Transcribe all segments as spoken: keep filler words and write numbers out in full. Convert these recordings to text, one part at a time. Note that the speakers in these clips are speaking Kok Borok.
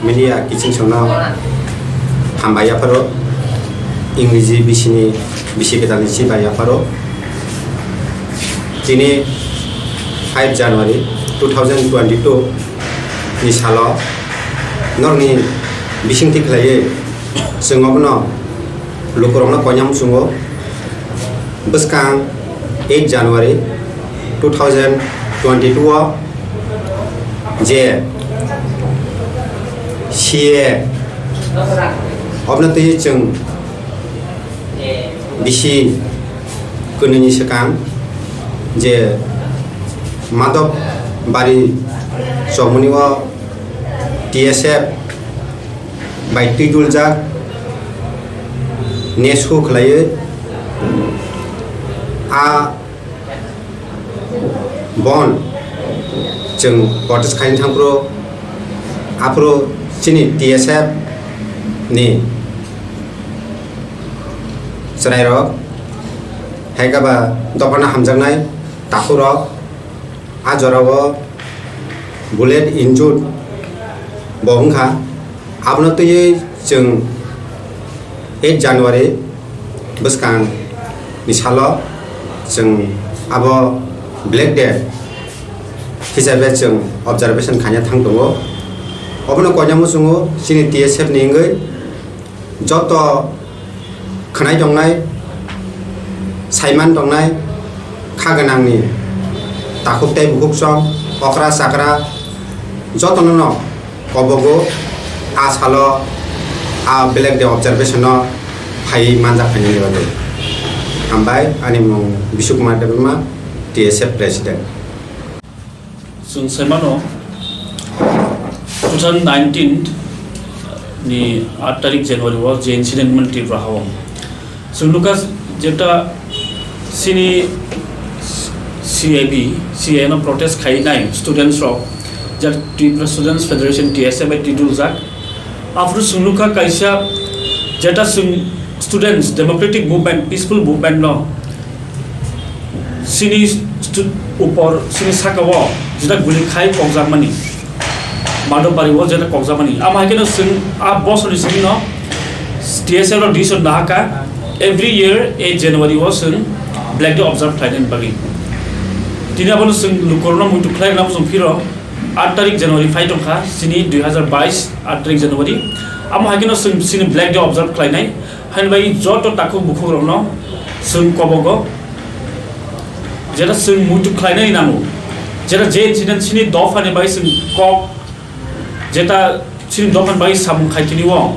Media kiching songno hambai yapharo, English bisini bisi kwtalni si bai yapharo. Tini five January two thousand twenty-two ni salo norokni bisingtwi khlaiwi chwng obono lukurokno koinam chwngo. Bwskang eight January two thousand twenty-two o je C A A obno twi chwng bisi kwnwini swkang je Madhab Bari chomoni o T S F bai twiduljak nesu khlaiwi a bon chwng protest khaina thangphuru aphuru chini T S F ni chwrairok hai khe ba dophano hamjaknai takhurok a jorao bullet injured bo wngkha. Abono twiwi chwng eight January bwskang ni salo chwng abo Black Day hisabe chwng observation khaina thang tongo. Obono koinamo chwngo chini T S F ni wngwi joto khwnai tongnai, saiman tongnai, kha gwnangni takhuk tei bukhuk song, okra chakra jotono no kobogo a salo a Black Day observation no phaiwi manjak phainani bagwi. Hambai, ani mung Bishu Kumar Debbarma, T S F President. Chwng sai mano, two thousand nineteen ni aat tarik January o je incident man Tripura ha o. Chwng nukha jeta chini C I B, C I A no protest khainai students rok, je Tripura Students Federation, T S F bai twiduljak. Aphuru chwng nukha kaisa jeta chwng students democratic movement, peaceful movement no chini stu-, upor, chini saka o jeta guli khai kokjakmani, Madhab Bari o jeta kokjakmani. Amo hai kheno chwng a bosorni simi no T S F no decision nahaka, every year eight January o chwng Black Day observe khlainani bagwi. Tini abono chwng lukurokno muitu khlai rwna chwng phiro aat tarik January phai tongkha, chini dui hazar bais aat tarik January. Amo hai kheno chwng chini Black Day observe khlainai. Haini bagwi joto takhuk bukhukrokno chwng kobogo, jeta chwng muitu khlainani nango, jeta je incident chini dophani bai chwng kok, jeta chini dophani bai samung khai tini o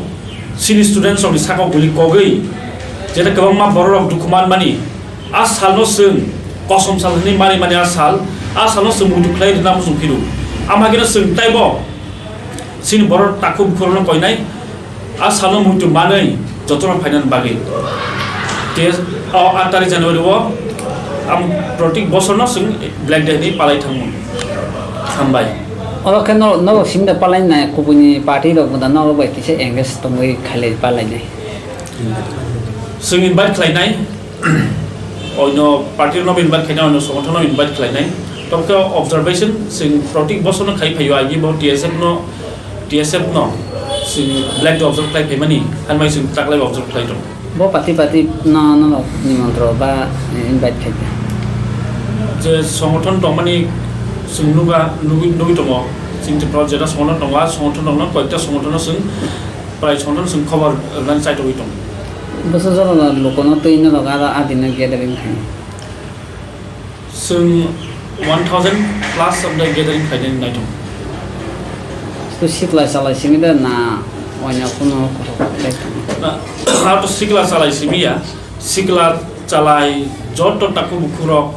chini students rokni sakao guli kogwi jeta kwbangma bororok dukhu manmani, a salno chwng kosom sal hwnwi mani mani a sal, a salno chwng muitu khlai rwna muchung phiru. Amo hai kheno chwng taibo chini borok takhuk bukhukrokno koinai. A salo muitu manwi jotono phainani bagwi. Te o aat tarik January o ang protik bosorno chwng Black Day hinwi palai thangmung. Hambai. Oro khe norok, norok simi da palai nai kubuni party rok da norok bai kisa engage tongwi khailai palai nai. Chwng invite khlainai. Oino party no invite khainai, oino songothono invite khlainai. Tobokhe observation chwng protik bosorno khai phaio, agi bo T S F no, T S F no chwng Black Day observe khlai phaimani, hambai chwng taklai observe khlai tong. Bo party party no, no, no, nimantro ba, eh, invite khai phaio. Je songothon tongmani chwng nukha, nugwi, nugwi tongo. Chwng Tripura jeta songothon tongo, a songothon rokno koita songothono chwng prai songothon chwng khobor rwnani chaitogwi tongo. Bwsajwk jora lukuno twi norok aro adino gathering khai. Chwng one thousand plus amdai gathering khainani naithok. To sikla chalai simi da na oina kuno kothok khlai tong? Na, ato sikla chalai simi ya, sikla chalai joto takhuk bukhurok,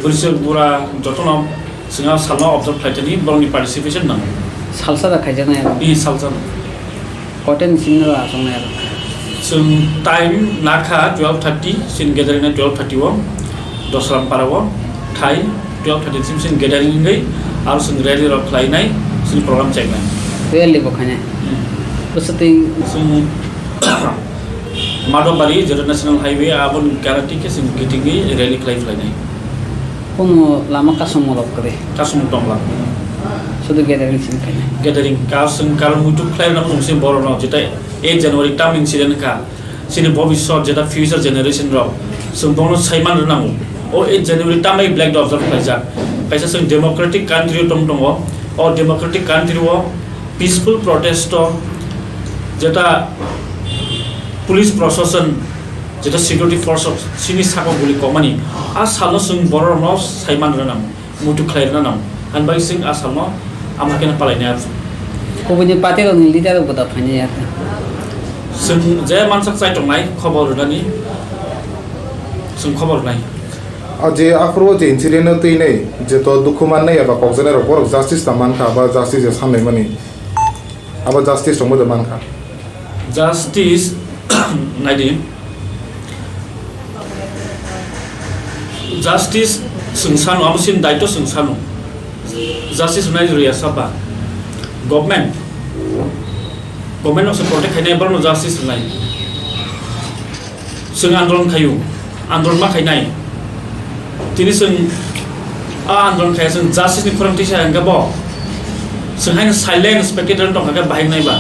bwrwi bura jotono chwng a salno observe khlai tani borokni participation nango. Salsa da khaijaknai aro? Ni salsa no. Koten simi no asongnai aro? Chwng time nakha twelve thirty, chini gathering na twelve thirty o, Dosram para o, thai twelve thirty sim chini gathering wngwi, aro chwng rally rok khlainai, chini program cheknai. Rally bo khainai? Hmm. Bwswtwi? Chwng Madhobari, jeta National Highway, aboni gana twi khe chwng kitingwi rally khlai phlainai. Kuno lama kasumung rok kwrwi? Kasumung tongla. Sudu gathering simi khainai. Gathering, kar chwng karon muitu khlai rwna muchung se borok no, jeta eight January tam incident kha, chini bobiswt jeta future generation rok chwng bono saiman rwnango. O eight January tamai black day observe khlaijak. Kaisa chwng democratic country o tong tongo. O democratic country o peaceful protest o jeta police proshashan, jeta security force rok chini saka guli kokmani, a salno chwng borok no saiman rwnango. Muitu khlai rwna nang. Ani bagwi chwng a salno amo khe no palainai aro. Kubuni party rokni leader rok bo da phainai ya. Chwng je mansak chai tongnai khobor rwnani, chwng khobor rwnai. A je aphuru je incident no twi nai je to dukhu mannai eba kokjaknai rok borok justice ta mankha ba justice ya samnai mani. Abo justice tongbo de mankha. Justice, naidi. Justice chwng sano, abo chini daito chwng sano. Justice rwnai rwya sapa. Government. Government no se protect khainai, borokno justice rwnai. Chwng andolon khaio, andolon ma khainai. Tini chwng a andolon khaiya, chwng justice ni khorang tisa hwnkhe bo. Chwng haino silent spectator tongkha khe bahai nai ba.